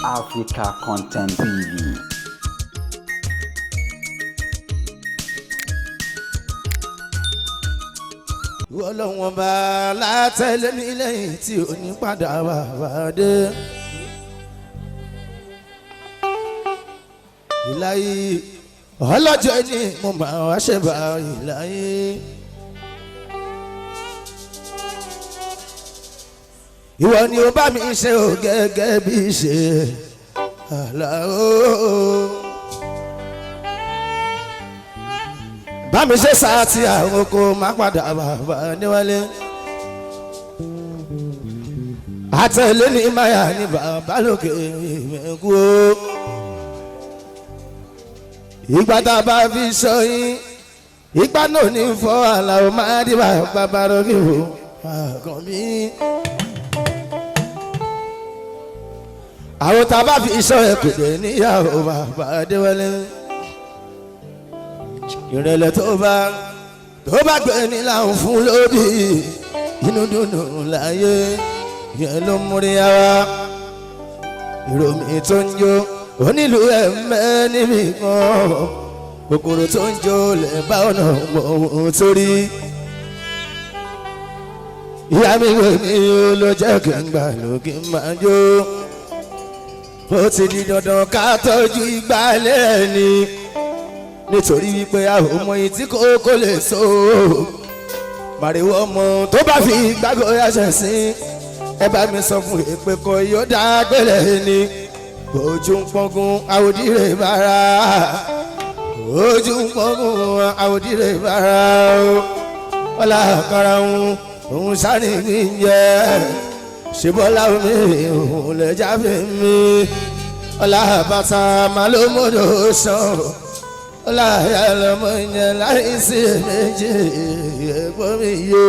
Africa Content TV. Ọlọ́wọ́n bá látẹ̀lé mi lẹ́yìn tí ò ní padà wà wá dé. Ìláyé ọlọ́jọ́ ni mo máa wá ṣe bá ìláyé. Ìwọ ni ó bá mi ṣe ò gẹ́gẹ́ bí ṣe àlàó. Bá mi ṣe sáà tí àwọn kò má padà bàbá níwálé. Àtẹ̀lé ní máyà ní bàbá lókè mẹ́kú o. Ìgbà tá a bá fi sọ yín, ìgbà náà ní fọ́ àlàó máa dí bàbá rọ́gì o. Àgàn mi. Àwọn tá a bá fi sọ ẹ kò dé níyàwó bàbá déwálé. Ìrẹ̀lẹ̀ tó bá gbé ní làwọn fún lóbì, inú dùnú láyé yẹn ló múrí ara. Ìròmí tó ń jó onílù ẹ̀ mẹ́ níbi kan, kòkòrò tó ń jó lè bá ọ̀nà òun torí. Ìyá mi wò mí ló jẹ́ kí n gbà lókè máa jó. Ó ti di dandan ká tọ́jú ìgbàlẹ̀ ni, nítorí wípé a ò mọ èyí tí kòkó lè so. Màrìwò ọmọ tó bá fi gbàgbọ́ yàtọ̀ sí, ẹ bá mi sọ fún èpè kọ yóò dágbélé ni. Ojú ń pọ́ngún àwòdìrè bára, ojú ń pọ́ngún àwòdìrè bára o. Ọlá àkàrà òun òun sáré mi jẹ, ṣèbọ́lá omi òun lè jáfe mi. Ọlá bàtà màlúmọ́dọ̀ sàn, ọláyà lọmọ yẹn láìsí méjì ẹ̀gbọ́n mi yé.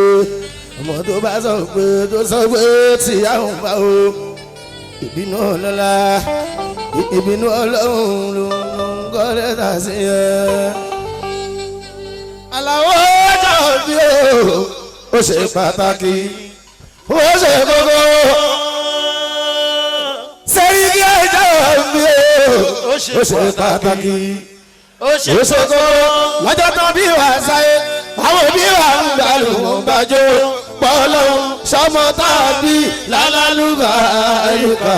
Ọmọ tó bá sọ pé tó sọ pé tí àwọn bá o, ìbínú ọlọ́lá ìbínú ọlọ́run ló ń kọ́ lẹ́tà sí ẹ. Àlàó ọjọ́ bí o, ó ṣe pàtàkì, ó ṣe kókó. Sẹ́yìn kí ọjọ́ bí o, ó ṣe pàtàkì, ó ṣe òṣogbo. Lọ́jọ́ tán bí wà sáyé, àwọn òbí wa ń gbàlù wọn gbàjọ pọ́lọ́ sọmọ tàbí lálálùbà àyíká.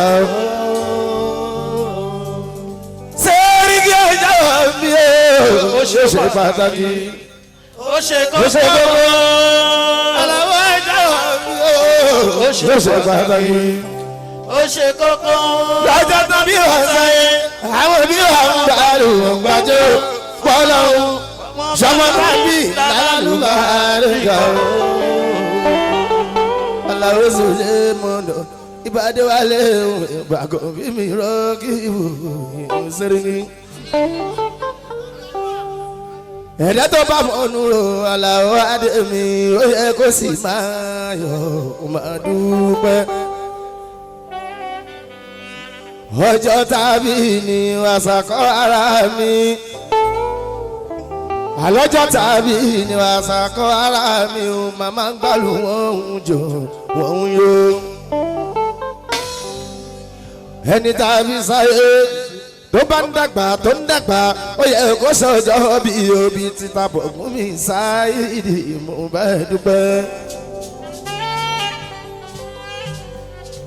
Sẹ́ríkì ọjọ́ mi ó ṣe pàtàkì, ó ṣe ó ṣe kókó. kókó. Àlàó ọjọ́ mi ó ṣe pàtàkì, ó ṣe kókó. lọ́jọ́ tán bí wà sáyé, àwọn òbí wa ń gbàlù wọn gbàjọ pọ́lọ́ sọmọ tàbí lálálùbà àyíká. Aláwòsàn lè mọ̀nà ìbàdí wa lè gbàgbọ́ bí mi rọ́ọ̀kì ìwò sẹ́rìngì. Ẹ̀dá tó bá mọ̀nù ro aláwọ̀ adé mi, ó yẹ kó sì máa yọ̀ ó máa dúpẹ́. Ọjọ́ tàbí ni wàsàkọ́ ara mi. Àlọ́jọ́ tàbí ni wàsàkọ́ ara mi ò màmá ń gbàlù wọ́n ń jò wọ́n ń yó. Ẹni tàbí sáyé tó bá ń dàgbà tó ń dàgbà, ó yẹ kó sọjọ́ bí òbí títa bọ̀gún mi sáyé mo bá dúpẹ́.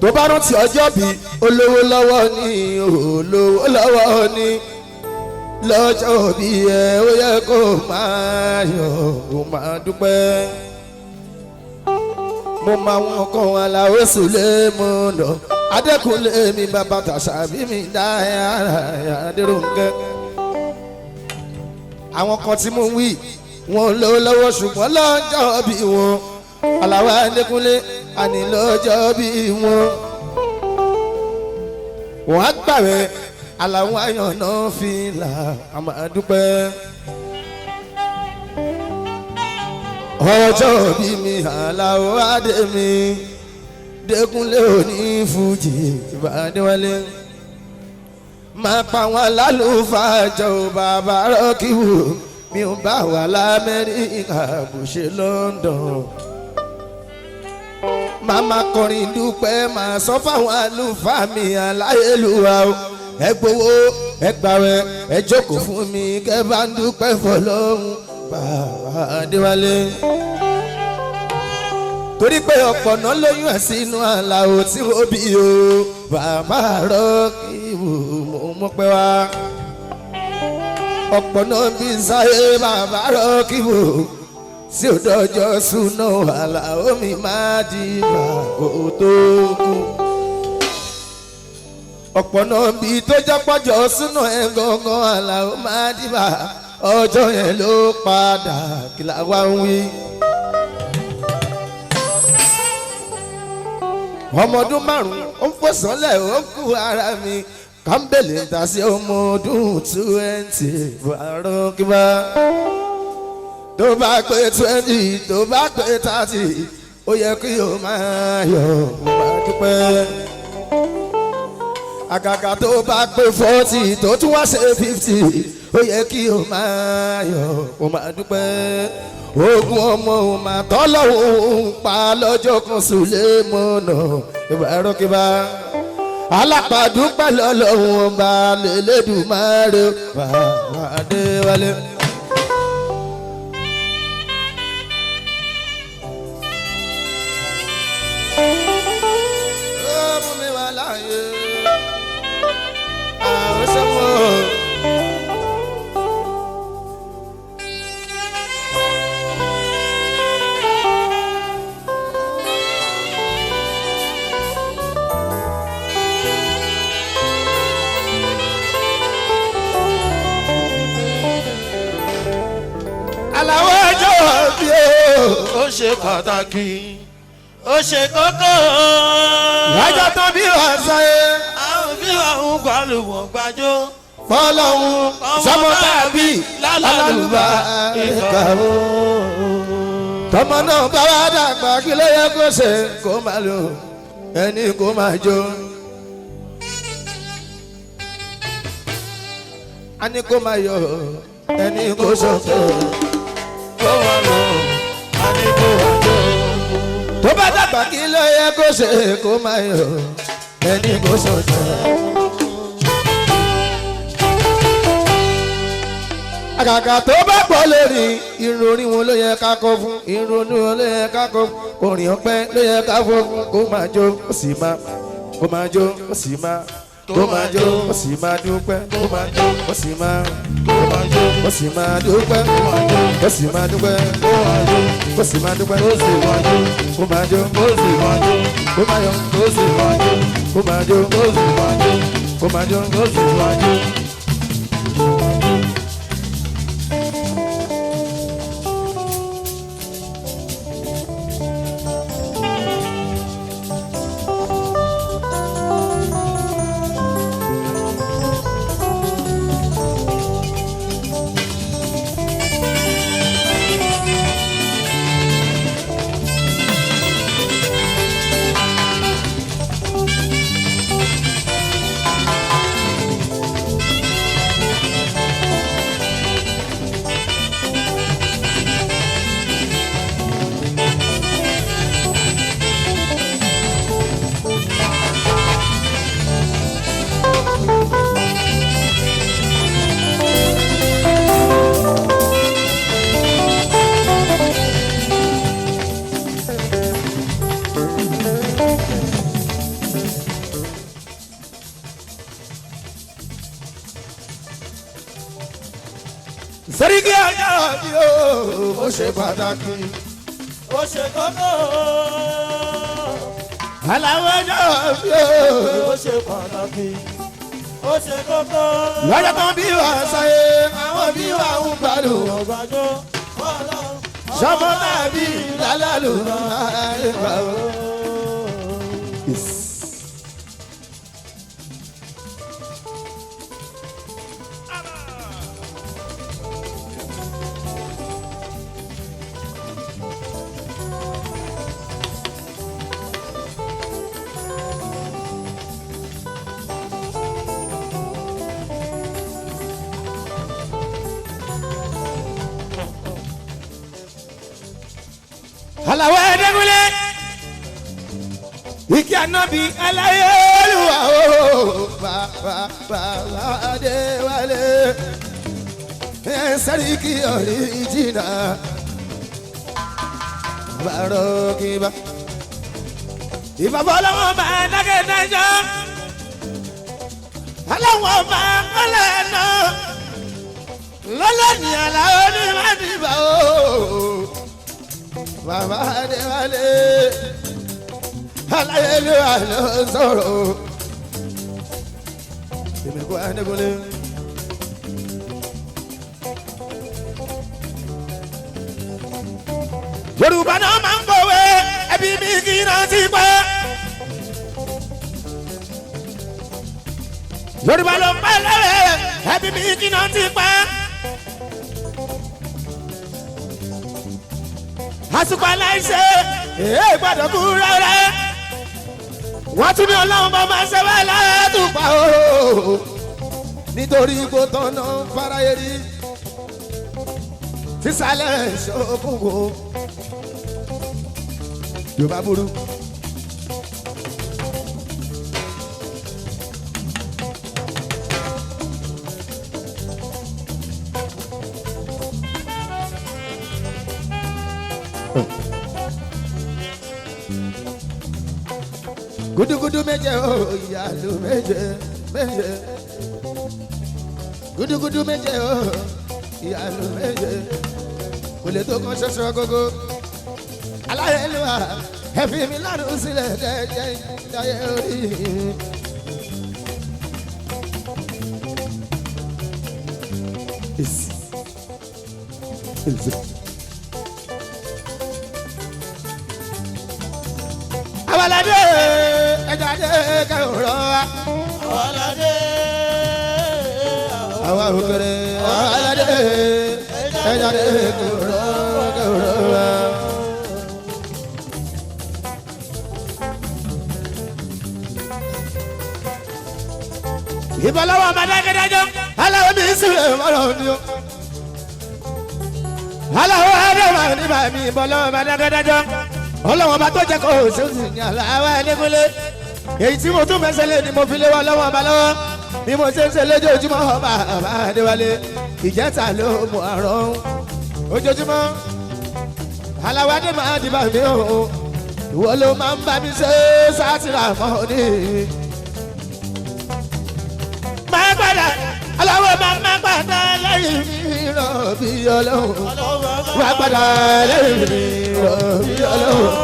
Tó bá rántí ọjọ́ bí olówó lọ́wọ́ ni, olówó lọ́wọ́ ni, lọ́jọ́ bí ẹ ó yẹ kó máa yọ̀ ó máa dúpẹ́. Mo máa wọn kọ́ Àlàó Sùlẹ́mọ̀nà Adékúnlé mi bàbá tàṣà bí mi dá Adéròǹkẹ́. Àwọn kan tí mo ń wí wọn lówó lọ́wọ́ ṣùgbọ́n lọ́jọ́ bí wọn Àlàó Adékúnlé àní lọ́jọ́ bí wọn. Wọ́n á gbàwẹ̀ Àlàó àyànná fi là á máa dúpẹ́. Ọjọ́ bí mi Àlàó adé mi Dékúnlé òní fújì ìbàdíwálé. Máa pa wọn lálùfáà jọ bàbá rọ́kìwò mi ò bá wà l'Amẹ́ríkà bó ṣe London. Màmá kọrin dúpẹ́ máa sọ fáwọn àlùfáà mi aláyélúwà o. Ẹ gbowó ẹ gbàwẹ̀ ẹ jókòó fún mi kẹ́ bá ń dúpẹ́ fọlọ́hún bàbá Adéwálé. Torí pé ọ̀pọ̀ náà lóyún ẹ̀ sínú àlàó tí ó bí o bàbá Rọ́kìbù mo mọ̀ pé wá. Ọ̀pọ̀ náà bí sáyé bàbá Rọ́kìbù tí ó dọ́jọ́ súná àlàó mi máa di bàbá tó kú. Ọ̀pọ̀ náà bí tó jọ́pọ̀jọ́ súná ẹ̀ gangan àlàó máa di bà ọjọ́ yẹn ló padà kí la wá ń wí. Ọmọ ọdún 5 ó ń fòsànlẹ̀ ó ń kú ara mi kàńbẹ̀lì ń ta sí ọmọ ọdún 20 Rọ́kìbá. Tó bá pé 20 tó bá pé 30 ó yẹ kí o máa yọ̀ ó máa dúpẹ́. Àgàgà tó bá pé 40 tó tún wá ṣe 50 ó yẹ kí o máa yọ̀ ó máa dúpẹ́. Ogun ọmọ ọmọ tọ́lọ́hún pa lọ́jọ́ kan Sùlẹ́mọ̀nà Rọ́kìbá. Alápàdúpẹ́ lọ́lọ́hún ọba lẹ́lẹ́dùmarè bàbá Adéwálé. Ó mú mi wá láàyè àwọn sọ́mọ́. Àlàó ẹjọ́ bí o. Ó ṣe pàtàkì. Ó ṣe kókó. Lọ́jọ́ tán bí wàá sáyé. Àwọn bí wàá ń gbàlùwọ̀n gbàjọ́. Fọlọ́hún sọmọ tàbí lálùbá ìkà o. Tọmọ náà bá wá dàgbà kí ló yẹ kó ṣe kó máa lò ẹni kó máa jó. A ní kó máa yọ̀ ẹni kó sọ̀tọ̀. Kó máa lò a ní kó máa jó. Tó bá dàgbà kí ló yẹ kó ṣe kó máa yọ̀ ẹni kó sọ̀tọ̀. Àgàgà tó bá pọ̀ lórí ìròyìn wọn ló yẹ ká kọ fún ìrònú wọn ló yẹ ká kọ fún orin ọpẹ́ ló yẹ ká fọ fún kó máa jó ó sì máa kó máa jó ó sì máa kó máa jó ó sì máa dúpẹ́ kó máa jó ó sì máa Kó máa jó. ó sì máa dúpẹ́ Kó máa jó. ó sì máa dúpẹ́ Kó máa jó. ó sì máa dúpẹ́ Ó sì máa jó. kó máa jó Ó sì máa jó. kó máa yọ̀ Ó sì máa jó. kó máa jó Ó sì máa jó. kó máa jó. Ó sì máa jó. Sẹ́ríkì ajá bí o ó ṣe pàtàkì. Ó ṣe kókó. Àlàó ajá bí o. Ó ṣe pàtàkì. Ó ṣe kókó. Lọ́jọ́ tán bí wàá sáyé àwọn bí wàá ń gbádùn. Ọ̀gbàjọ́. Ọlọ́run. Sọmọ náà bí lálálù máa ń gbà ó. Àlàó Ẹ̀ẹ́dẹ́gúnlé. Ìkí ànábì aláyélúwà o bàbá bàbá Adéwálé sẹ́ríkì ọ̀ríjìnà bàrọ̀kìbá. Ìbàbọ̀ ọlọ́wọ́n bá dákẹ́dájọ́ aláwọ̀ bá kọ́lẹ̀ náà lọ́lọ́ni aláwọ̀ ní mádìbà o bàbá Adéwálé aláyélúwà ló ń sọ̀rọ̀ o èmi kò Adékúnlé. Yorùbá náà máa ń kọ̀wé ẹbí mi kì í rántí pẹ́. Yorùbá ló ń pẹ́ lẹ́rẹ̀ ẹbí mi kì í rántí pẹ́. Àsìkò aláìṣe èé gbọ́dọ̀ kú rárá. Wọ́n tún ní ọlọ́run bá máa ṣe wá látùpà o. Nítorí kó tọ́nà fáráyé rí sísàlẹ̀ ṣokùnkùn Yorùbá burú. Gudugudu méje o ìyàlú méje méje. Gudugudu méje o ìyàlú méje. Kò lè tó kan ṣoṣo gógó. Aláyélúwà ẹ fi mi lọ́rùn sílẹ̀ jẹ́jẹ́ jayé orí mi. Awalade ẹja dé kẹrọ wa. Awalade. Àwa òkèrè awalade ẹja dé kẹrọ wa. Ìbọ̀lọ́wọ́ ọmọdé akẹ́dájọ́ aláwọ̀ mi sílẹ̀ mọ́rọ̀ ni o. Aláwọ̀ adéwà ní bàmí ìbọ̀lọ́wọ́ ọmọdé akẹ́dájọ́. Ọlọ́wọ́n ọba tó jẹ́ kó o ṣe é sì ní aláwọ̀ ẹlẹ́gúnlé. Èyí tí mo tún fẹsẹ̀ lé ni mo fi lé wa lọ́wọ́ ọba lọ́wọ́. Bí mo ṣe ń ṣe lójoojúmọ́ ọba ọba Adéwálé. Ìjẹta ló mú àrùn ojoojúmọ́. Aláwọ̀ adé máa di bàmí o. Ìwọ ló máa ń bá mi ṣe sátìrà mọ́ ni. Máa padà aláwọ̀ máa má padà lẹ́yìn mi rọ̀ bí ọlọ́run. Wá padà lẹ́yìn mi rọ̀ bí ọlọ́run.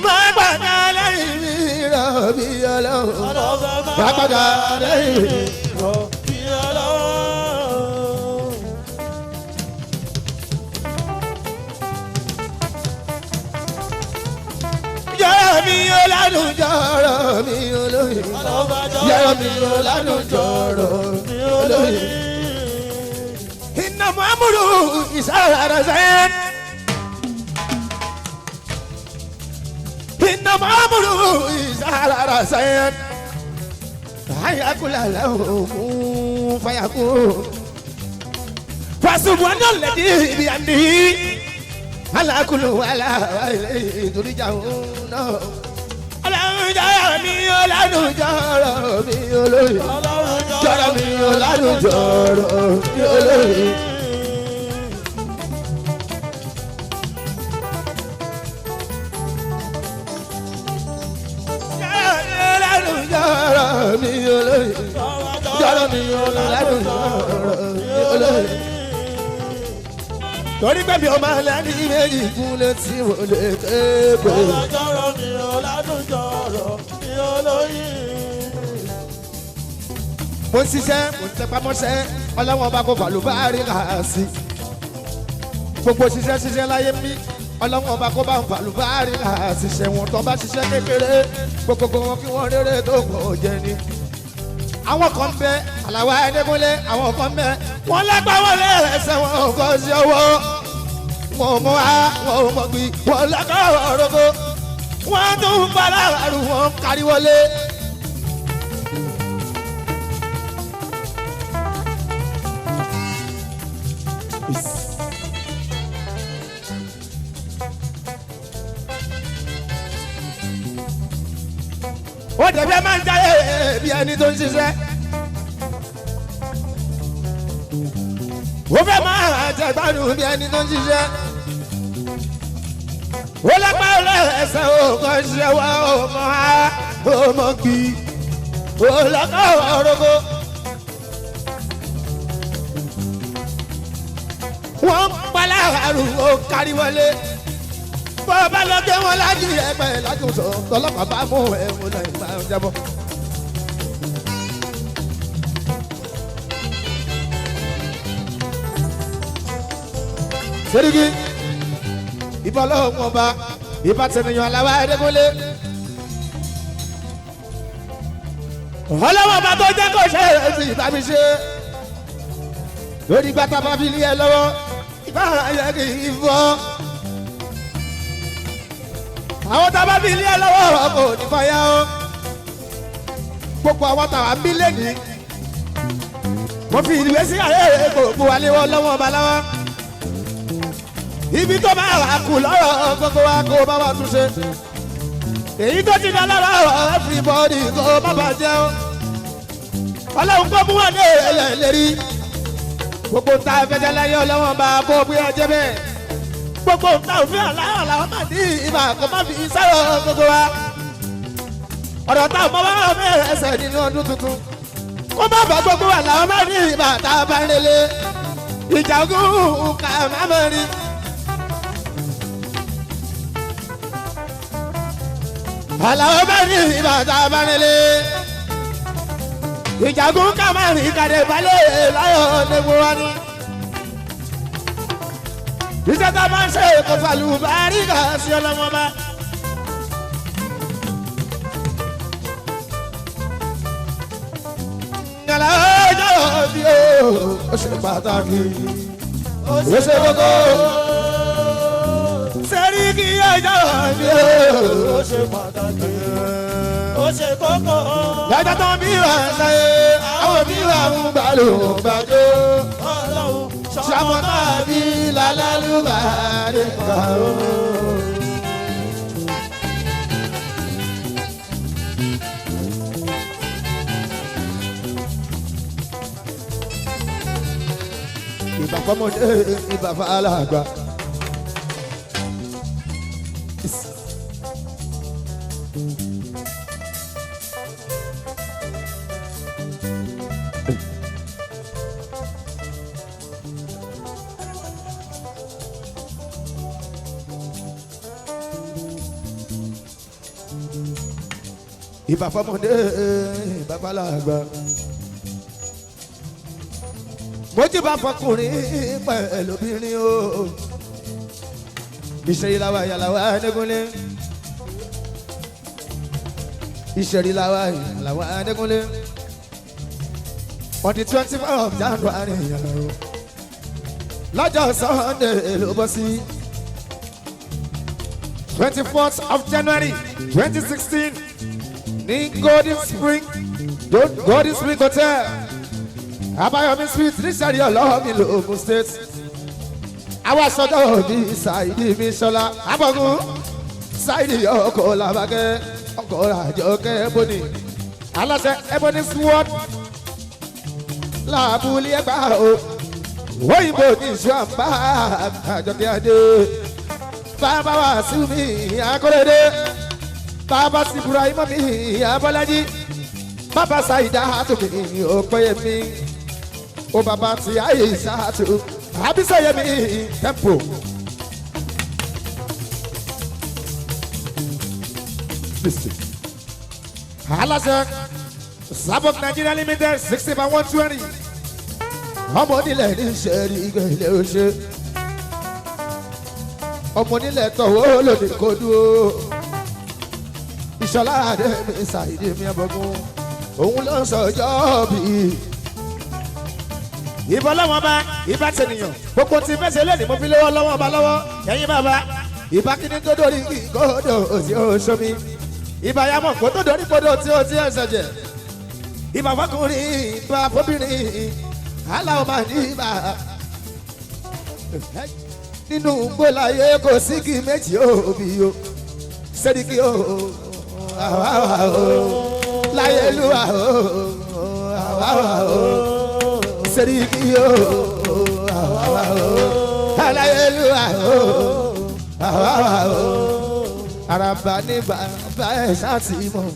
Máa padà lẹ́yìn mi rọ̀ bí ọlọ́run. Wá padà lẹ́yìn mi. Jọ̀rọ̀ mi ò ládùn jọ̀rọ̀ mi ò lóye. Jọ̀rọ̀ mi ò ládùn jọ̀rọ̀ mi ò lóye. Iná Muhammadu ìsára sẹ́yìn. Iná Muhammadu ìsára sẹ́yìn. Ayakula lẹ́hùn fayakú. Fasubu lẹ́dí ibi àndí. Alákùlù aláwọ̀ ìdúríjà náà. Ọlọ́run jọ̀rọ̀ mi ò ládùn jọ̀rọ̀ mi ò lóye. Jọ̀rọ̀ mi ò ládùn jọ̀rọ̀ mi ò lóye. Jọ̀rọ̀ mi ò lóye. Jọ̀rọ̀ mi ò ládùn jọ̀rọ̀ mi ò lóye. Torí pé mi ò máa lẹ́ni méjì kúnlẹ̀ tí mo lè ké pé. Jọ̀rọ̀ mi ò ládùn jọ̀rọ̀ mi ò lóye. Mo ń ṣiṣẹ́, mo ń tẹpá mọ́ṣẹ́, ọlọ́wọ́n ọba kò fàlùbárí kà sí. Gbogbo ṣiṣẹ́ ṣiṣẹ́ láyé mi, ọlọ́wọ́n ọba kò bá ń fàlùbárí kà sí. Ṣé wọn tó bá ṣiṣẹ́ kékeré, gbogbo wọn kí wọ́n rere tó kò jẹ ni. Àwọn kan bẹ, Àlàwà Adékúnlé, àwọn kan bẹ, wọ́n lágbá wọn lẹ́sẹ̀ wọn kò sí ọwọ́. Wọn ò mọ á, wọn ò mọ gbì, wọn lọ́kọ̀ ọ̀rọ̀gọ́. Wọ́n tún ń bá láàrú wọn kárí wọlé. Ó dẹ̀bí ẹ máa ń jáde bí ẹni tó ń ṣiṣẹ́. Ó fẹ́ máa jẹ̀gbádùn bí ẹni tó ń ṣiṣẹ́. Ó lápá ọlọ́ẹ̀sẹ̀ òkan ṣe wá ọmọ á ọmọ kì í. Ó lọ́kọ̀ ọ̀rọ̀gọ́. Wọ́n ń palá àrùn ó kárí wọlé. Bó o bá lọ gbé wọn lájú ẹgbẹ́ lájú sọ tọlọ́pàá bá mú ẹ mú lọ ìgbà jábọ́. Sẹ́ríkì ìbọn ọlọ́run ọba ìbá tẹnuyàn aláwa ẹ̀ẹ́dẹ́gbọ́lé. Ọlọ́wọ́ ọba tó jẹ́ kó ṣe é sì bá mi ṣe. Lórí gbàtà bá fi lé ẹ lọ́wọ́ ìbá yẹ kì í fọ́. Àwọn tá a bá fi lé ẹ lọ́wọ́ kò ní fọyà o. Gbogbo àwọn tàwa ń bí lẹ́nìí. Mo fi ìwé sí ààrẹ gbogbo wa léwọ́ lọ́wọ́ ọba lọ́wọ́. Ibi tó bá wà kù lọ́rọ̀ gbogbo wa kó bá wa tún ṣe. Èyí tó ti dá lọ́rọ̀ everybody kó má bàjẹ́ o. Ọlọ́run kó mú wọn ní ẹlẹ́rìí. Gbogbo ta fẹsẹ̀ láyé ọlọ́wọ́n bá kó bí ọjọ́ bẹ́ẹ̀. Gbogbo ta òfin aláwọ̀ làwọn máa ní ìbà kó má fi sọ̀rọ̀ gbogbo wa. Ọ̀rọ̀ tá ọmọ wa mẹ́rẹ̀ ẹsẹ̀ nínú ọdún tuntun. Kó má bà gbogbo wa làwọn máa ní ìbà tá a bá ń relé. Ìjà ogun kà má mọ̀ rí. Àlàó bá ní ìbàdàn abánilé. Ìjàgùn ká máa rìn kàdé balẹ̀ láyọ̀ nígbó wa ní. Iṣẹ́ tá a máa ń ṣe kò fàlù bá rí kà sí ọlọ́mọ bá. Àlàó jọ̀wọ́ bí ó ṣe pàtàkì. Ó ṣe kókó. Sẹ́ríkì ọjọ́ bí ó Ó ṣe pàtàkì. Ó ṣe kókó. lọ́jọ́ tó ń bí wà sáyé àwọn òbí wa ń gbàlù gbàjọ́ Ọlọ́run sàmọ́tà bí lálálùbárí kan ó. Ìbà fọmọdé ìbà fàlàgbà. Ìbà fọmọdé ìbà fàlàgbà. Mójú bá fọkùnrin pẹ̀lú obìnrin o. Ìṣèlú ìyàlàwà Adékúnlé. Ìṣèlú ìyàlàwà Adékúnlé. On the 24th of January ìyàlàwà. Lọ́jọ́ Sunday ló bọ́ sí. 24th of January 2016 ní Golden Spring Golden Spring Hotel. Abayomi Street nísàlẹ̀ ọlọ́ọ̀mí lóògùn state. Àwọn aṣọ́jọ́ òbí Ṣáìdì mi ṣọlá Abọ́gun Ṣáìdì ọkọ̀ làbákẹ́ ọkọ̀ àjọkẹ́ Ebony. Aláṣẹ Ebony Sword làbúlé ẹgbà o. Òyìnbó ní ìṣú àmbá àjọkẹ́ adé. Bàbá wa sí mi Akọ́rẹ́dé. Bàbá sí Ibrahim mi Abọ́lájí. Bàbá Ṣáìdá tó mi Òpẹ́yẹmí o bàbá ti àyíṣàtú àbísẹ̀yẹmí tempo. Aláṣẹ Sabok Nigeria Limited 60 by 120. Ọmọ onílẹ̀ ní sẹ́rí ilé oṣù. Ọmọ onílẹ̀ tọ̀wọ́ lòdì kò dúró. Ìṣọ̀lá àdé mi ṣàìdí mi ẹ̀bọ̀gún. Òun ló ń sọ ọjọ́ bíi. Ìbọn lọ́wọ́ bá ìbá tènìyàn gbogbo tí fẹsẹ̀ lẹ́nu mo fi lọ́wọ́ lọ́wọ́ bá lọ́wọ́ ẹ̀yin bàbá. Ìbá kíní tó dórí kódò tí ó sómi. Ìbá yamọ̀ kó tó dórí kódò tí ó ti ẹsẹ̀ jẹ. Ìbá fọkùnrin ìbá fọbìnrin aláwọ̀ máa ní ìbá. Nínú gbọ́láyé kò sí kí méjì òbí o sẹ́ríkì o àwa o láyélúwà o àwa o sẹ́ríkì o àwa o láyélúwà o àwa o àràbà ní bàbá ẹ̀ ṣáàtì mọ̀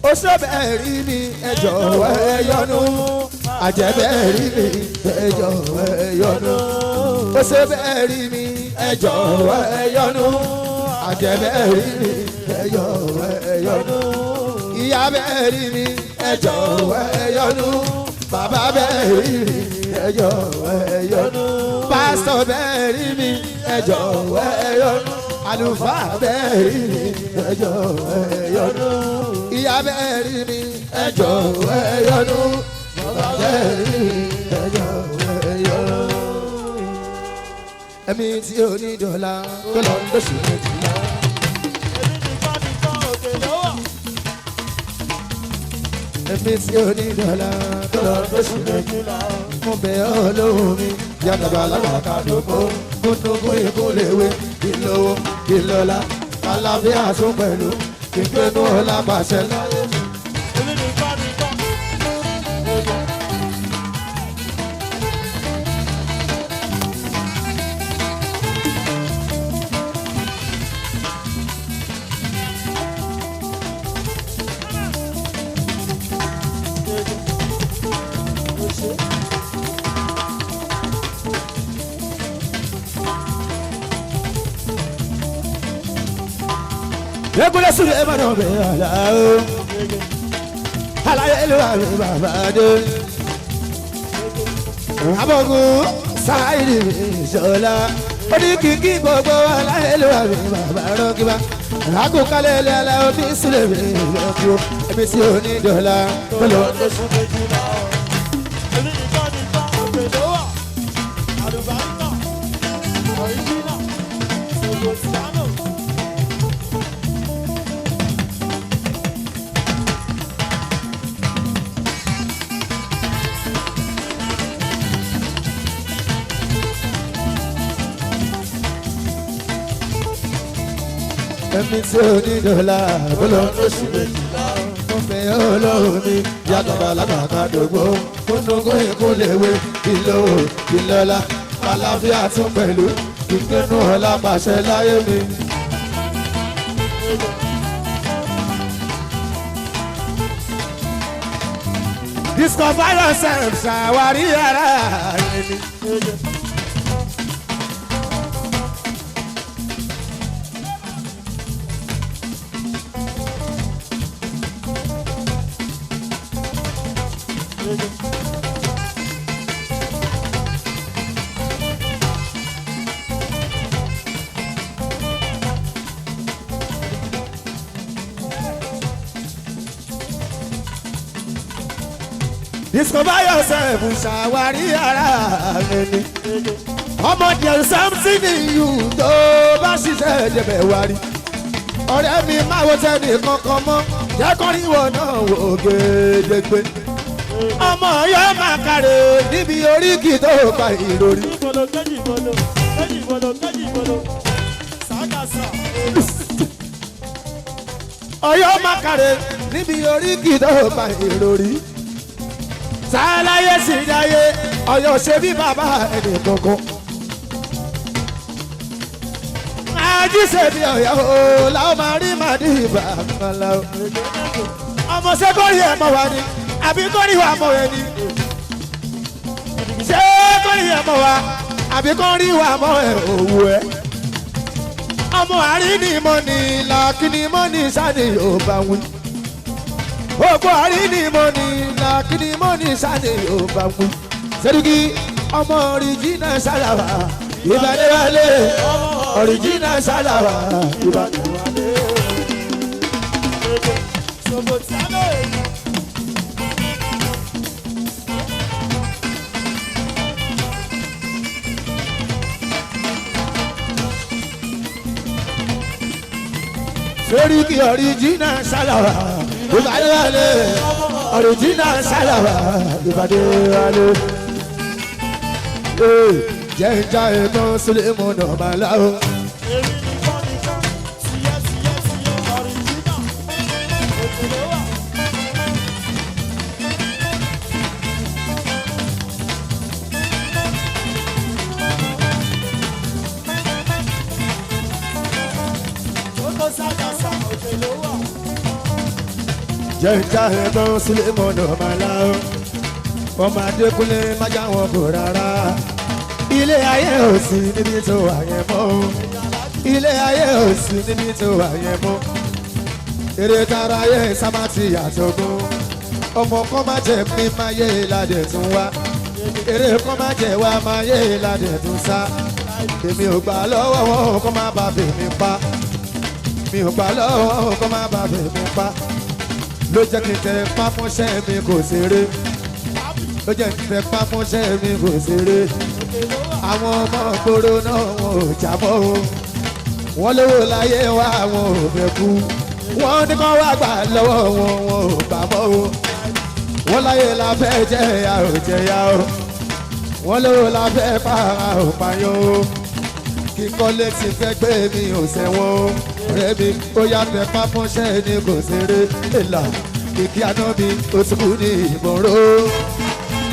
ó ṣọ́bẹ̀ rí mi ẹ jọ̀wọ́ ẹ yọ́nú àjẹbẹ́ rí mi ẹ jọ̀wọ́ ẹ yọ́nú ó ṣọ́bẹ̀ rí mi ẹ jọ̀wọ́ ẹ yọ́nú àjẹbẹ́ rí mi ẹ jọ̀wọ́ ẹ yọ́nú ìyá bẹ́ẹ̀ rí mi ẹ jọ̀wọ́ ẹ yọ́nú bàbá bẹ́ẹ̀ rí mi ẹ jọ̀wọ́ ẹ yọ́nú pásítọ̀ bẹ́ẹ̀ rí mi ẹ jọ̀wọ́ ẹ yọ́nú àlùfáà bẹ́ẹ̀ rí mi ẹ jọ̀wọ́ ẹ yọ́nú ìyá bẹ́ẹ̀ rí mi ẹ jọ̀wọ́ ẹ yọ́nú bàbá bẹ́ẹ̀ rí mi ẹ jọ̀wọ́ ẹ yọ́nú. Ẹ̀mí tí ó ní dọ́là tó lọ lóṣù méjìlá. Èmi nìkan nìkan òkè ló wà. Ẹ̀mí tí ó ní dọ́là tó lọ lóṣù méjìlá. Mo bẹ̀ ọ́ lóhùn mi yàtọ̀ alágbàká dògbò gúndúngún ìkúléwé ìlówó ìlọ́lá àlàáfíà tún pẹ̀lú ìgbénu ọlá pàṣẹ láyé mi. Èmi nìkan nìkan. Yegule sule mano be ala o. Alaye lu wa mi baba de. Abogun sáìrì mi ṣọlá. Ó ní kìkì gbogbo alaye lu wa mi bàbá rọ́gíbá. Àgùkálẹ̀ ilé ala omi sílẹ̀ mi lọ́kù. Ẹbí tí ó ní dọ́là tó lọ. Oṣù méjìlá. Èmi nìkan nìkan òkè ló wà. Àlùbáríkà. Ọ̀ríjínà. Sògòsíánò. Ẹbí tí ó ní dọ́là tó lọ lóṣù méjìlá. Mo fẹ́ olóhùn mi yàtọ̀ bàlágà dògbò. Kúndùnkún ìkúléwé ìlówó ìlọ́lá. Àlàáfíà tún pẹ̀lú ìgbénu ọlá pàṣẹ láyé mi. Discover yourself, ṣàwárí ara ẹni. Discover yourself, ṣàwárí ara ẹni. Ọmọ there is something in you tó bá ṣiṣẹ́ ẹ̀jẹ̀bẹ̀ wá rí. Ọ̀rẹ́ mi máa wo tẹ́nì kankan mọ́, jẹ́ kó rí ìwọ náà wò gédégbé. Ọmọ yóò máa kàrè níbi oríkì tó pa ìròrí. Ìbolo kéjì ìbolo kéjì ìbolo kéjì ìbolo. Sàkàsà. Ọ̀yọ́ máa kàrè níbi oríkì tó pa ìròrí. Sáláyé sì dáyé, Ọ̀yọ́ ṣe bí bàbá ẹnì kankan. Ají ṣe bí Ọ̀yọ́ o, làwọn máa rí màdí ìbà kan lọ. Ọmọ ṣé kórìí ẹ̀ mọ̀ wá ni, àbí kórìí wà mọ̀ ẹ̀ ni? Ṣé kórìí ẹ̀ mọ̀ wá, àbí kórìí wà mọ̀ ẹ̀ òwú ẹ̀? Ọmọ àrínìmọ̀ ni làkínìmọ̀ ni sani yóò bá wí. Ògbó àrínìmọ̀ ni làkínìmọ̀ ni sani yóò bá wí. Sẹ́dúkì ọmọ ọ̀rìjìnà sálàwà ìbàdíwálé ọ̀rìjìnà sálàwà ìbàdíwálé. Sògòsíánò. Sẹ́ríkì ọ̀ríjìnà sálàwà ìbàdí wálé ọ̀ríjìnà sálàwà ìbàdí wálé. Jẹ́ ìjà ẹ̀gbọ́n Suleiman Ọ̀bàláwo. Èmi nìkan nìkan, tìyẹ́ tìyẹ́ tìyẹ́ ọ̀ríjìnà, òkè ló wà. Kókó ságàsà, òkè ló wà. Jẹ́ ìjà ẹ̀gbọ́n Suleiman Ọ̀bàláwo. Ọmọ Adékúnlé má já wọn kò rárá. Ilé ayé ò sí níbi tó wà yẹn mọ́ o. Ilé ayé ò sí níbi tó wà yẹn mọ́. Eré tara ayé sábà ti yàtọ̀ gan. Ọmọ kan má jẹ mí má yé ládẹ̀ tún wá. Eré kan má jẹ wá má yé ládẹ̀ tún sá. Èmi ò gbà lọ́wọ́ wọn kó má bà fèmí pa. Mi ò gbà lọ́wọ́ wọn kó má bà fèmí pa. Ló jẹ́ kí n tẹ pámọ́ṣẹ́ mi kò ṣeré. Ló jẹ́ kí n tẹ pámọ́ṣẹ́ mi kò ṣeré. Àwọn ọmọ ìgboro náà wọn ò jábọ́ o. Wọ́n lówó láyé wá àwọn ò fẹ́ kú. Wọ́n ní kán wá gbà lọ́wọ́ wọn wọn ò gbà mọ́ o. Wọ́n láyé la fẹ́ jẹ́ ya ò jẹ́ ya o. Wọ́n lówó la fẹ́ pa a ò payọ́ o. Kíkọ́lé ti fẹ́ gbé mi ò sẹ́wọ̀n o. Ọ̀rẹ́ mi ó yá tẹ pápọ́nṣẹ́ ni kò ṣeré. Èlà kìkì àná mi ó ti kú ní ìmọ̀ró.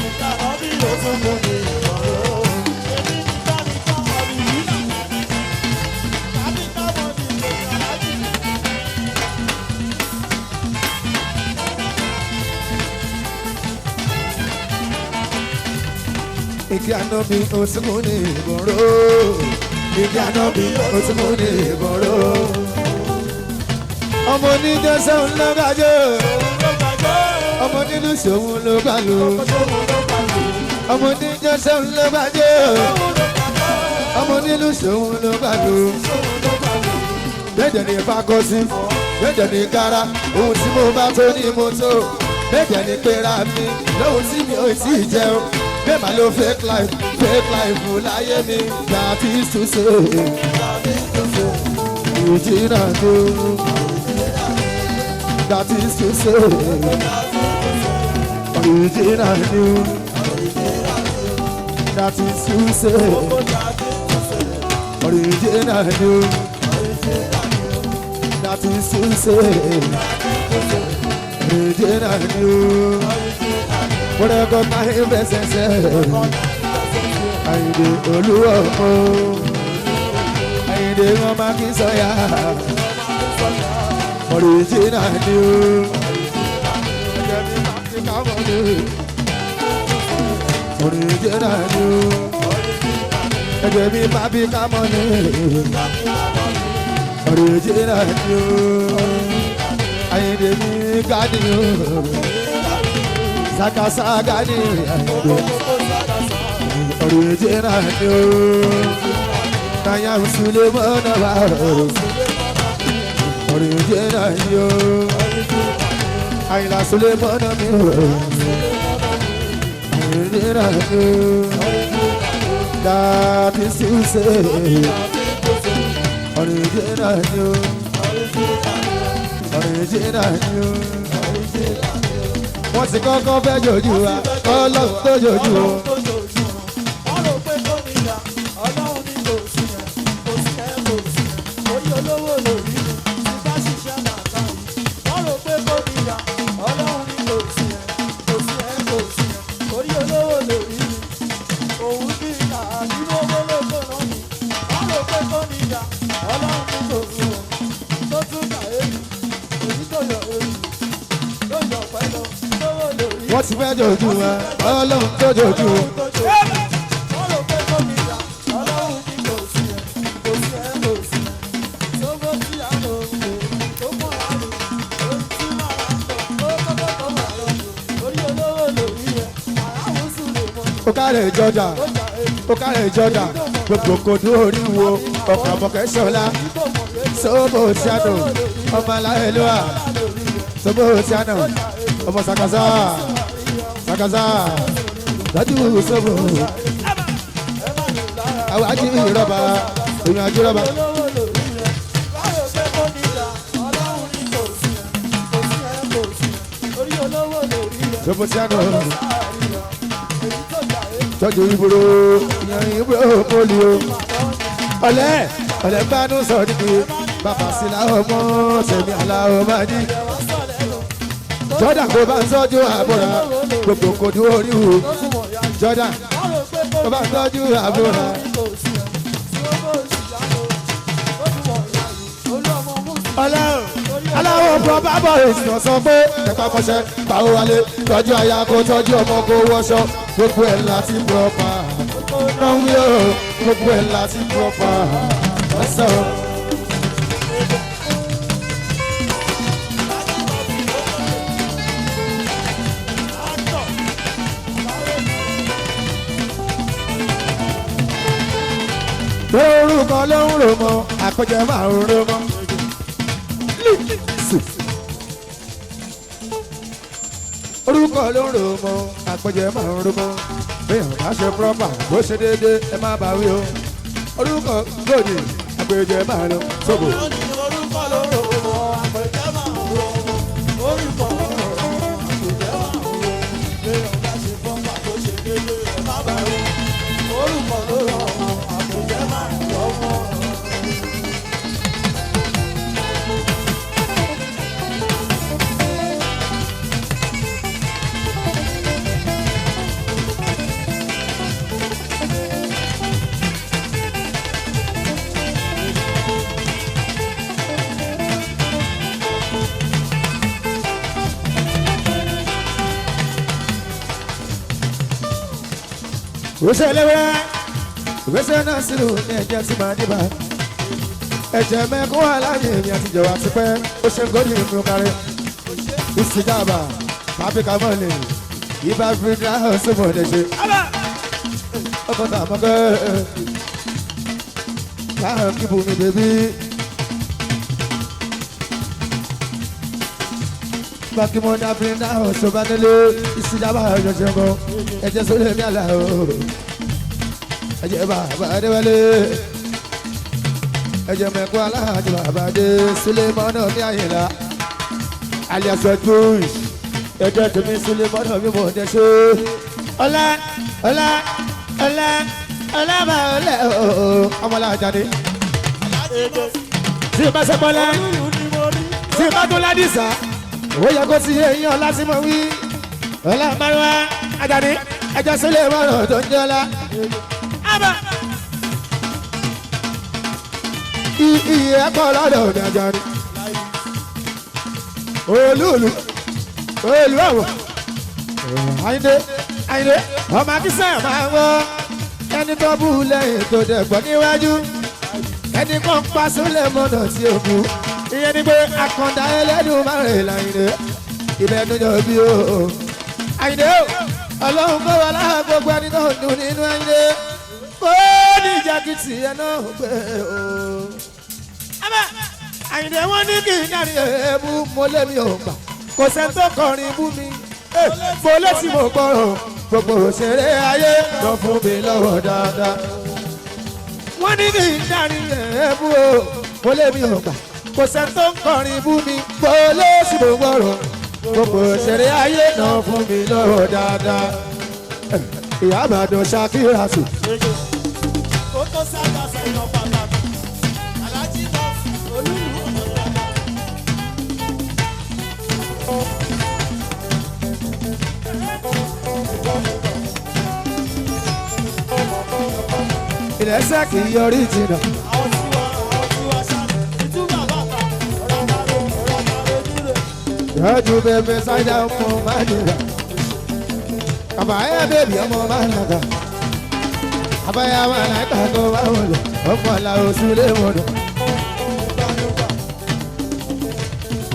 Ìjàmbá bí ó tún kún ní ìmọ̀ràn. Èmi nìkan nìkan ọ̀ríjìnà. Kábíkà mọ̀ ní ìgbésẹ̀ alájì. Igi àná mi ó ti kú ní ìmọ̀ró. Igi àná mi ó ti kú ní ìmọ̀ró. Ọmọ oníjó sẹ́hun ló gbàjọ́. Òun ló gbàgbọ́. Ọmọ onílù sòun ló gbàlù. Òun ló gbàgbọ́. Ọmọ oníjó sẹ́hun ló gbàjọ́. Òun ló gbàgbọ́. Ọmọ onílù sòun ló gbàlù. Òun ló gbàgbọ́. Méje ní fakọsí, méje ní kára, ohun tí mo bá tó ní mo tó. Méje ní pera mi, lóhun tí mi ò tí ì jẹun. Bẹ́ẹ̀ máa lo fake life láyé mi. That is to say, ìjìnà tó. That is to say, ìjìnà tó. That is to say, original new. That is to say, original new. Mo recognize bẹ́sẹ̀sẹ̀, Àyìndé Olúọmọ, Àyìndé ọmọ Akínsọ́yà, original new. Ẹ̀jẹ̀ mi máa ti ká mọ́ ni, original new. Ẹ̀jẹ̀ mi máa bí ká mọ́ ni, original new. Àyìndé mi gani o. Saka gani Àyìndé. Original ni o. Naya Sulemana wa o. Original ni o. Àyìnlá Sulemana mi o. Original ni o. That is to say. Original ni o. Original ni o. Wọ́n ti kọ́kọ́ fẹ́ jòjú wa, Ọlọ́run tó jòjú o. Ọlọ́run tó ṣojú. Wọ́n rò pé kò ní ìyá. Ọlọ́run ní kò sí yẹn. Kò sí yẹn, kò sí yẹn. Orí olówó lórí mi. Tí bá ṣiṣẹ́ màá yìí. Wọ́n rò pé kò ní ìyá. Ọlọ́run ní kò sí yẹn. Kò sí yẹn, kò sí yẹn. Orí olówó lórí mi. Òun bí ìyá nínú owó lóko náà ni. Wọ́n rò pé kò ní ìyá. Ọlọ́run ní kò sí yẹn. Tó tún kà éyì. Èyí tó yọ èyí. Tó yọ pẹ́ lọ. Lówó lórí Wọ́n ti fẹ́ jòjú wa, Ọlọ́run tó jòjú o. Ó kárẹ̀ jọjà, ó kárẹ̀ jọjà, gbogbo kò dúró orí wo, ọkà mọ̀kẹ́ ṣọlá, sóbò tíánù, ọmọ aláìlúwà, sóbò tíánù, ọmọ sàkàsà, sàkàsà, dájú sóbò, àwọn ají rọ́bà, èèyàn ají rọ́bà. Sopotiano tọ́jú ìbúrò ìyẹn ìbúrò pólì o ọ̀lẹ́ ọ̀lẹ́ gbanú sọ níbi bàbá sílá ọmọ tẹ̀mí aláwọ̀ máa ní. Jordan kò bá ń tọ́jú àbúrò gbogbo kò dúró rí o Jordan kò bá ń tọ́jú àbúrò. Ọlọ́run aláwọ̀ bọ́ bá bọ̀ èsì sọ pé ẹ̀pá mọ́ṣẹ́ pàwọ́ wálé tọ́jú aya kó tọ́jú ọmọ kó wọṣọ gbogbo ẹ̀ láti pọ̀pá náà wí o gbogbo ẹ̀ láti pọ̀pá ọ̀sán. Orúkọ ló ń rò mọ́, àkójọ máa ń rò mọ́. Orúkọ ló ń rò mọ́, àkójọ máa ń rò mọ́. Bẹ́ẹ̀ bá ṣe pírọ́pà bó ṣe déédéé ẹ má bá wí o. Orúkọ lòdì àpèjẹ máa lọ sóbò. Orúkọ ló rò mọ́, àpèjẹ máa ń rò mọ́. Orúkọ ló rò mọ́, àpèjẹ máa ń rò mọ́. Bẹ́ẹ̀ bá ṣe pírọ́pà bó ṣe déédéé ẹ má bá wí. Orúkọ ló rò mọ́, àpèjẹ máa ń rò mọ́. Òṣè lẹ́wẹ́, ìgbésẹ̀ náà sílù ní ẹ̀jẹ̀ tí màá dìbà. Ẹ̀jẹ̀ mẹ́kún wà láàyè mi àtijọ́ àti pẹ́, ó ṣe ń gòdì ìmú kárí. Ìsìjàmbá, Áfíríkà mọ́lẹ̀, ibà Áfíríkà ọ̀sùnmọ̀ lè ṣe. Ọkọ̀ tà mọ́kẹ́, káà kíbu mi bèbí. Bákímọ́dá Áfíríkà ọ̀sùnmọ̀ nílé, ìsìjàmbá ọ̀ṣọ̀ṣẹ̀ kan, ẹ̀jẹ̀ sólè mi àlà o. Ẹ̀jẹ̀ bàbá Adéwálé, ẹ̀jẹ̀ mẹ́kọ́ aláàjì bàbá dé Sulemọ́nà mi àyìnlá alias Jewish, ẹ̀jẹ̀ tèmi Sulemọ́nà mi mọ̀ ọ́dẹ ṣe. Ọlá ọlá ọlá ọlá máa ọlẹ́ ooo ọmọlájà ni. Tí o bá ṣe pọ́nlá, tí o bá tó ládìsá, ó yẹ kó ti yé eyín ọlá tí mo wí. Ọlá márùn-ún Àjàní, ẹ̀jẹ̀ Sulemọ́nà tó ń jẹ́ ọlá. Iye ẹ̀kọ́ lọ́dọ̀ mi Àjàní. Olúùlú olú àwọ̀ Àyìndé Àyìndé ọmọ akínsẹ́ máa ń wọ́ ẹni tó bú lẹ́yìn tó dẹ̀gbọ́ níwájú ẹni kan pa súnlẹ̀ mọ́nà tí ó kú ìyẹn ni pé àkàndá ẹlẹ́dùn márùn-ún l'Àyìndé ìbẹ́nu yọ bí o Àyìndé o ọlọ́run kó wà lára gbogbo ẹni tó ń dùn nínú Àyìndé kó ní jákìtì ẹ̀ náà gbé o. Àyìndé wọn ní kí n dárí ẹ̀ẹ́bù mo lé mi ò gbà kò sẹ́ni tó kọrin bú mi mo létí mo gbọ́rọ̀ gbogbo òṣèré ayé lọ fún mi lọ́wọ́ dáadáa. Wọ́n ní kí n dárí ẹ̀ẹ́bù o mo lé mi ò gbà kò sẹ́ni tó kọrin bú mi mo létí mo gbọ́rọ̀ gbogbo òṣèré ayé lọ fún mi lọ́wọ́ dáadáa. Ìyá Ìbàdàn Ṣakira tù. Kókó sábà sẹ́yìn pàtàkì. Alájí bá olúlu ọ̀nà dáadáa. Ìrẹsẹ̀ kì í yọrí jìnnà. Àwọn tiwa àwọn tiwa ṣáàlì. Ìtúbà bàtà ọ̀rọ̀ àtàrò ọ̀rọ̀ àtàrò dúró. Yọjú bèbè sájà ọmọ máa nìyà. Àbáyé bèbí ọmọ máa nàgà. Àbáyé máa nàgà kó máa wọlé. Ọmọ là oṣù lé mọ̀nà.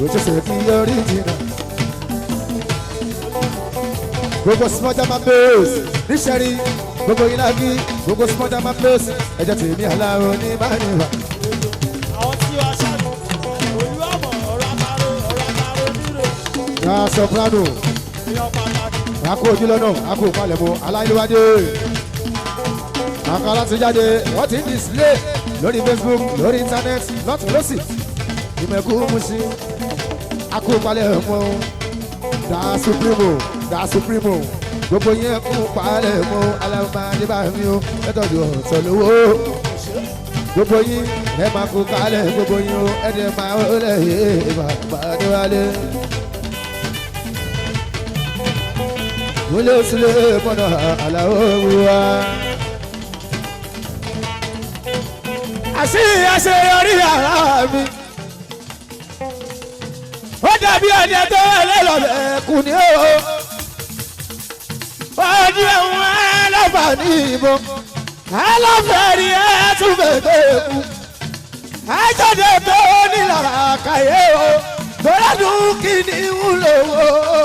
Òṣìṣẹ́ kì í yọrí jìnnà. Gbogbo small jama base níṣẹ́rí. Gbogbo ìlàgí gbogbo small jama base. Ẹ̀jẹ̀ tèmi aláwo ní máa nìyà. Àwọn tiwa ṣáàlì. Olú ọmọ ọ̀rọ̀ àtàrò ọ̀rọ̀ àtàrò dúró. Yà soprano. Èèyàn pàtàkì. Àkó ojúlọ́nà àkó palẹ̀mọ́ aláìlúwádé. Àkàrà ti jáde wọ́n ti ń display lórí Facebook lórí internet lọ́tún lọ́sì. Ìmẹ̀kú Muṣin àkó palẹ̀mọ́ Da Supremo. Da Supremo gbogbo yẹn kún palẹ̀ mọ́ alábàádé bá mi o ẹ̀tọ́jú ọ̀tọ̀ lówó gbogbo yín ẹ máa kó kalẹ̀ gbogbo yín o ẹ dẹ̀ máa wọlé yé bàbá déwálé. Wọlé sílé mọ́nà àlàó wíwá. Àṣírí àṣeyọrí ara mi. Ó dàbí ọdẹ tó wà lẹ́lọ́lẹ́kùn ní o. Ọdún ẹ̀wọ̀n ẹlẹ́fà ní ìbọn. Ẹlọ́fẹ̀ẹ́rì ẹ̀ tún fẹ́ kú. Ẹjọ́dẹ tó nílára kàyé o. Tọ́ládùn kí ni ń lò ó.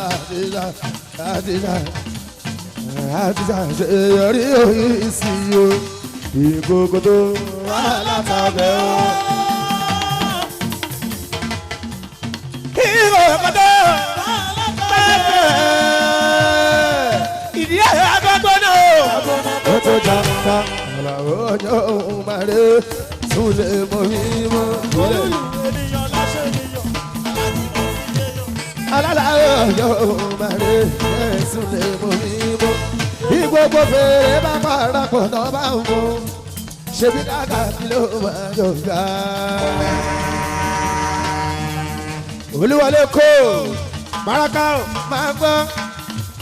Àdìsá àdìsá àdìsá àṣeyọrí òyìn sí o. Ìkókó tó wà látàbẹ̀ o. Ìkókó tó ìdí ẹ̀rọ agbọ́gbọ́n náà. Ó tó já ta àlàó ọjọ́ òun máa ré súnlẹ̀ mọ́ mímọ́ kúlẹ̀. Ènìyàn láṣẹ ènìyàn, aláàjì mọ̀ sí èèyàn. Alálàó ọjọ́ òun máa ré súnlẹ̀ mọ́ mímọ́. Bí gbogbo fèrè bá parapọ̀ tó bá ń mú, ṣebí kàkà kí ló máa jọ̀gá. Olúwọlé kò Màràká ò máa gbọ́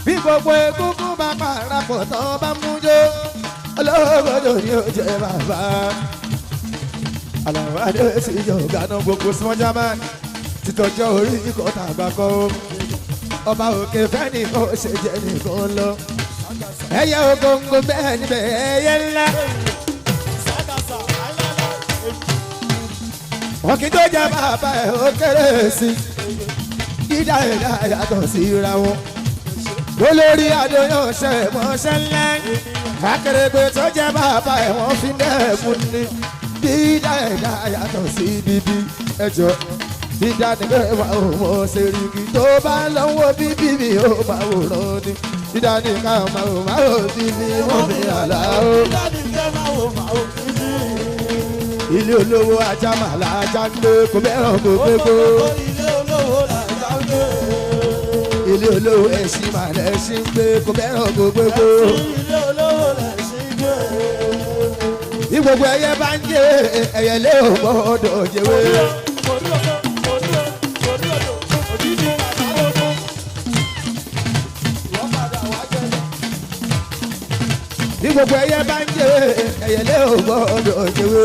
bí gbogbo egungun bá parapọ̀ tó bá mú jó olóògbòdò ni ó jẹ bàbá. Àlàó adé sí Yorùbá náà gbogbo small german títọ́jọ́ orí ikọ̀ tàgbà kọ́ ó. Ọba òkè fẹ́ nìkan ó ṣe jẹ́ nìkan lọ. Ẹyẹ ògóńgó bẹ́ẹ̀ níbẹ̀ ẹyẹ ńlá. Ságàsà, àìláìlá, èmi. Ọ̀kí tó jẹ́ bàbá ẹ̀ ó kéré sí i. Dídá ẹ̀dá yàtọ̀ síra wọn. Olórí adóyànṣẹ́ mọ́ṣẹ́ ńlá. Akérègbè tó jẹ́ bàbá ẹ̀ wọ́n fi dẹ́ẹ̀mú ni. Dídá ẹ̀dá yàtọ̀ sí bíbí ẹjọ́. Dídá ni bẹ́ẹ̀ wà ó mọ̀ ṣèríkì tó bá lọ́wọ́ bíbí mi ó máa wòrán ni. Dídá ni ká máa wò máa wò bíbí mọ́ mi àlá o. Dídá ni kẹ́ máa wò máa wò bíbí. Ilé olówó ajá màlá ajá ń gbé kò mẹ́ràn kò gbé kó. Ilé olówó làjà ń gbé. Ilé olówó ẹṣin màlá ẹṣin ń gbé kò mẹ́ràn kò gbé kó. Ilé olówó lẹ̀ṣin gbé. Bí gbogbo ẹyẹ bá ń jẹ ẹyẹ lé ò gbọ́dọ̀ jẹwé. Orí oko, orí o, orí odò, òdìdí àtàlógún. Ìwọ́n padà wá jẹ lọ. Bí gbogbo ẹyẹ bá ń jẹ ẹyẹ lé ò gbọ́dọ̀ jẹwé.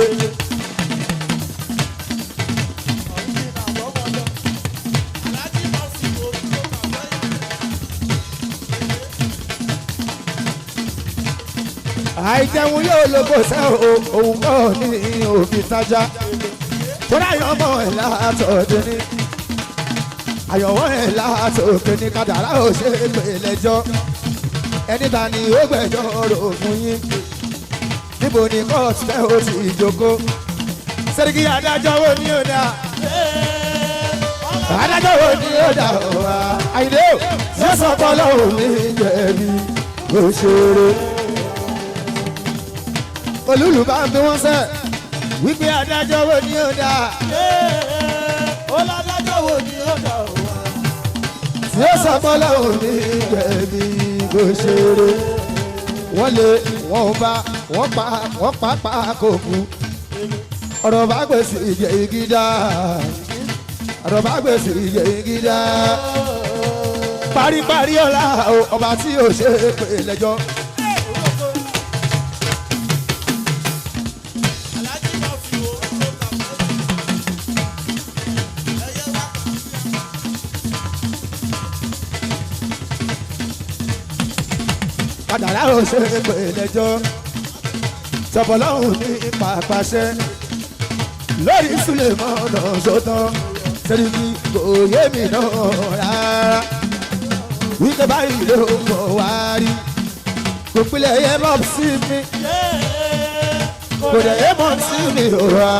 Ọ̀gbìn àbọ̀mọdọ̀. Aláàjì máa sì orí tó kà lẹ́yìn. Àìjẹun yóò lóko sẹ́ o, òun kọ́ ní òfin tájá. Kódà yọmọ ẹ̀ látọ̀dé ní. Àyọ̀wọ́ ẹ̀ látòkè ní kádàrá ò ṣe é pè lẹ́jọ́. Ẹni ta ni ó gbẹ́jọ́ rò fún yín? Níbo ni kóòtù fẹ́ ó ti jókòó? Sẹ́ríkì adájọ́ wo ni ó dá? Adájọ́ wo ni ó dá wá? Àyìndé o, ṣé sọ́kọ́ lọ́hùn mi jẹ̀bi òṣèré? Olúlu bá ń bí wọ́n sẹ́, wípé adájọ́ wo ni ó dá? Ó ládájọ́ wo ni ó dà wá? Ṣé sọ́kọ́ lọ́hùn mi jẹ̀bi òṣèré? Wọ́n lé wọ́n bá wọ́n pa wọ́n pa pa kò kú. Ọ̀rọ̀ bá gbèsè ìjẹ́ igi dá. Ọ̀rọ̀ bá gbèsè ìjẹ́ igi dá. Paríparí ọ̀la o, ọba tí ò ṣe é pè lẹ́jọ́. Aláàjì máa fi orí tó kà lẹ́yìn. Ẹyẹ wá kà sí. Kádàrá ò ṣe é pè lẹ́jọ́. Sọ̀bọ̀lọ́hùn ní pàpàṣẹ. Lórí Súlẹ̀mọ́nà sọ́tàn. Sẹ́ríkì kò yé mi náà rárá. Wíkẹ́ báyìí ló ń bọ̀ wá rí. Kò pilẹ̀ yẹ mọ́ sí mi. Kò dẹ̀ yé mọ́ sí mi ò wá.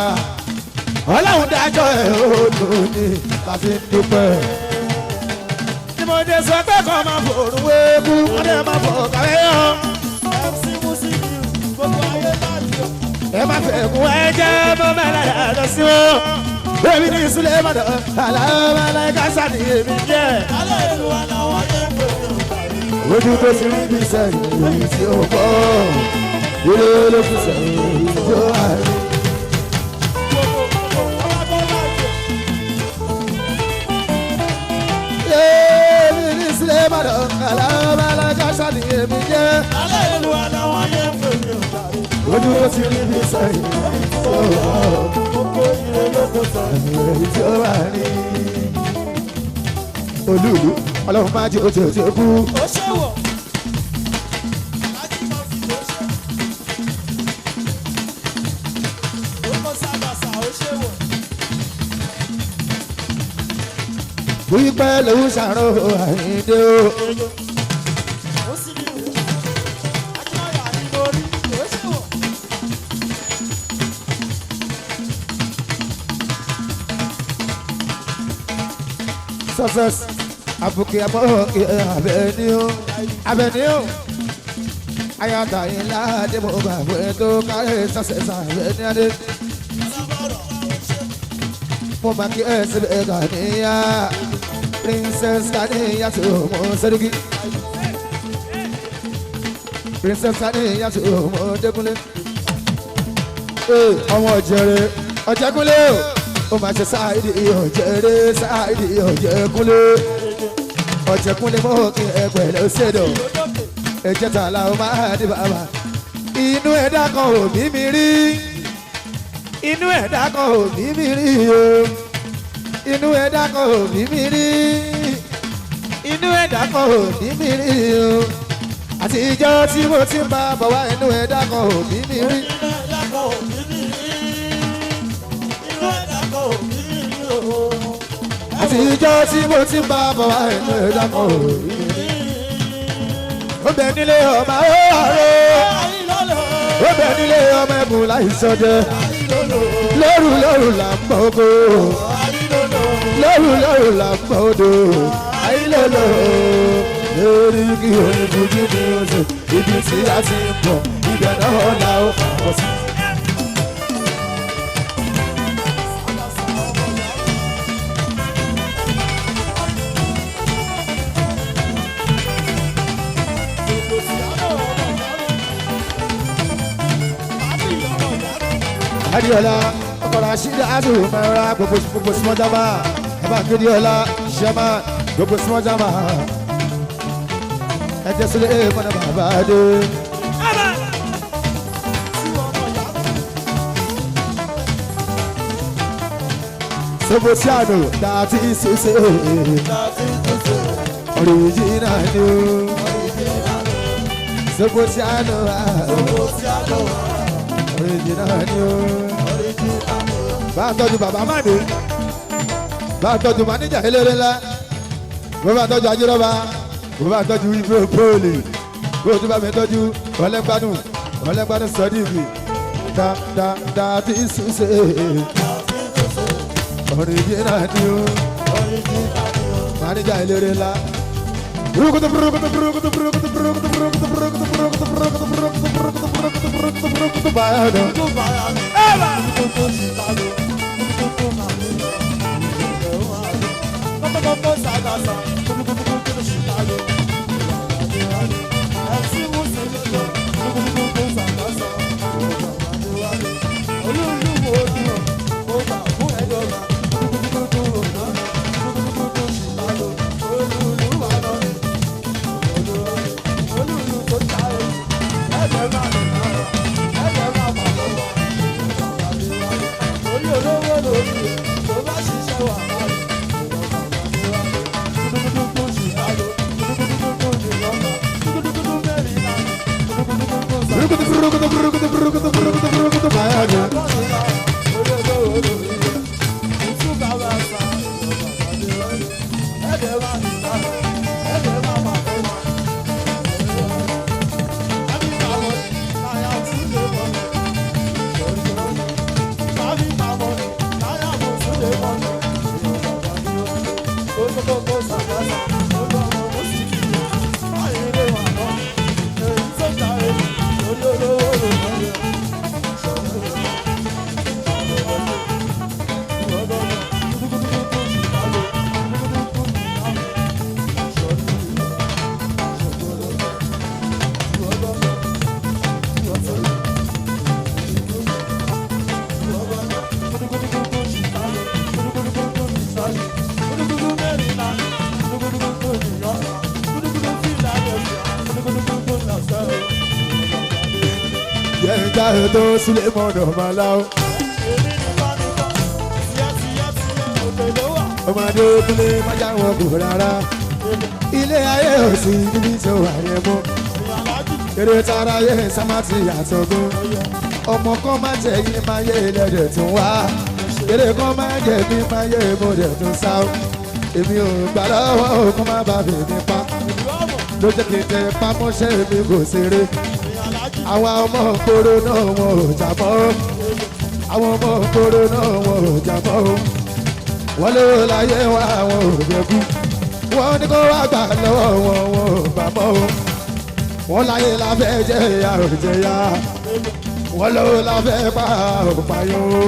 Ọlọ́run dájọ́ ẹ̀ ó lò ní láti dúpẹ́. Tí mo dé sọ pé kọ́ máa fòrùn wéégún, wọ́n dẹ̀ máa fọ̀ kàwé hàn. MC Musikiu, gbogbo ayé láti ọ̀. Ẹ má fẹ́ kún ẹ jẹ́ mọ́ mẹ́lá yàtọ̀ sí wọn. Èmi ní Sulemana aláwọ̀ sani èmi jẹ́. Ojú tó ti rí bí sẹ́yìn èyí tí ó bọ̀. Ilé ló fi sẹ́yìn èyí tí ó wà rí. Èmi ní Sulemana aláwọ̀ sani èmi jẹ́. Ojú tó ti rí bí sẹ́yìn èyí tí ó bọ̀. Èyí tí ó wà rí. Olúùlú ọlọ́run máa jẹ́ ojú ojú kú. Wípé lòún ṣàrò àyíndé o. Success àbùkù àbọ̀ Àbẹ̀ní o Àbẹ̀ní o ayọ̀tọ̀ ìlà àdébò bàbá tó kárẹ̀ success Àbẹ̀ní adé. Mo máa kí ẹ síbẹ̀ Gàníyà Princess Gàníyà tó mọ Sẹ́ríkì. Princess Gàníyà tó mọ Dẹ́kunlé. Ọmọ ọ̀jẹ̀rẹ̀ Ọ̀jẹ̀kúnlé o ó máa ṣe sáàìdì ọ̀jẹ̀rẹ̀ sáàìdì Ọ̀jẹ̀kúnlé. Ọ̀jẹ̀kúnlé mọ́ kí ẹ pẹ̀lú ṣèdọ̀ ẹ̀jẹ̀ tààlà ó máa di bàbá. Inú ẹ̀dá kan ò bí mi rí. Inú ẹ̀dá kan ò bí mi rí o. Inú ẹ̀dá kan ò bí mi rí. Inú ẹ̀dá kan ò bí mi rí o. Àtijọ́ tí mo ti ń bá bọ̀ wá inú ẹ̀dá kan ò bí mi rí. Àtijọ́ tí mo ti ń bá bọ̀ wá inú ẹ̀dá kan ò bí mi rí. Ó bẹ nílé ọmọ ọ̀rọ̀. Ó bẹ nílé ọmọ ẹ̀bùn láì sọdẹ. Lóru lóru là ń bọ̀ oko. Lóru lóru là ń bọ̀ odò. Àìlòlò lórí kí oníbùjú mi ó ṣe. Ibi tí a ti ń bọ̀, ibẹ̀ náà la ó fà sí. Adiola ọkọ̀rọ̀ àṣírí àdùnmọ̀ra gbogbo gbogbo smọ́jàmá bàbá Adéọlá ṣẹ́mà gbogbo smọ́jàmá ẹ̀jẹ̀ sílẹ̀ mọ́nà bàbá dé. Sobosiano dàtí ṣiṣẹ́ original ni o. Sobosiano original ni o. Bá a tọ́jú bàbá Mádé, bá a tọ́jú máníjà eléré ńlá, bó bá a tọ́jú ajírọ́bá, bó bá a tọ́jú ibro pọ́ọ̀lì, bó o tún bá mi tọ́jú ọlẹ́gbádùn ọlẹ́gbádùn sọ́díìkì da da da tí ṣiṣẹ́ original ni o. Máníjà eléré ńlá. Burukutu burukutu burukutu burukutu burukutu burukutu burukutu burukutu burukutu burukutu burukutu burukutu burukutu burukutu bayano. Burukutu burukutu burukutu burukutu burukutu burukutu bayano. tó sílé mọ́nà màláwó. Èmi nìkan nìkan, tiẹ̀ tiẹ̀ tiẹ̀, òkè ló wà. Ọmọdé kúlé májá wọn kò rárá. Ilé ayé ò sí níbi tó wà yẹn mọ́. Ìyàlájì, Eré tara yẹ sámátì àtọ̀gùn. Ọmọ kan má jẹ yín máa yé lẹ́dẹ̀ tún wá. Eré kan má jẹ mí máa yé mo dẹ̀ tún sá o. Èmi ò gbà lọ́wọ́ òkun má bàa fèmí pa. ìlú ọ̀mọ̀, Ló jẹ́ kí n tẹ pamọ́ṣẹ́ mi kò ṣeré. ìyàlájì, Àwọn ọmọ òpóró náà wọn ò jà mọ́. Àwọn ọmọ òpóró náà wọn ò jà mọ́. Wọ́n lówó láyé wá àwọn ò fẹ́ kú. Wọ́n ní kó wá gbà lọ́wọ́ wọn wọn ò gbà mọ́ o. Wọ́n láyé la fẹ́ jẹ́ ìyá ò jẹ́ yá. Wọ́n lówó la fẹ́ pa ò payọ́ o.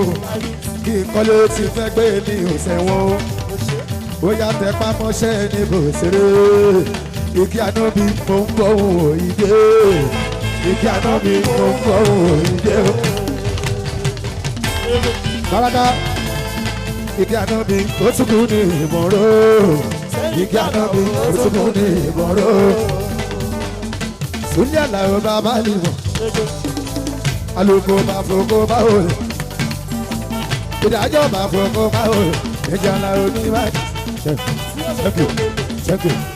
Kí n kọ́lé ti fẹ́ gbé mi ò sẹ́wọ̀n o. Bóyá tẹ pamọ́ṣẹ́ ni kò ṣeré. Igi ànábi mò ń bọ̀ òun òyìnbó. Igi ànábi mò ń bọ̀ òun òyìnbó. Bàbá igi ànábi ó tún kú ní ìmọ̀ró. Igi ànábi ó tún kú ní ìmọ̀ró. Súnlẹ̀ àlàó bàbá lìmọ̀. Alùpùpù bá fòkó bá òòlù. Ìdájọ́ bá fòkó bá òòlù. Ìjà àlàó ní báyìí. Thank you. Thank you.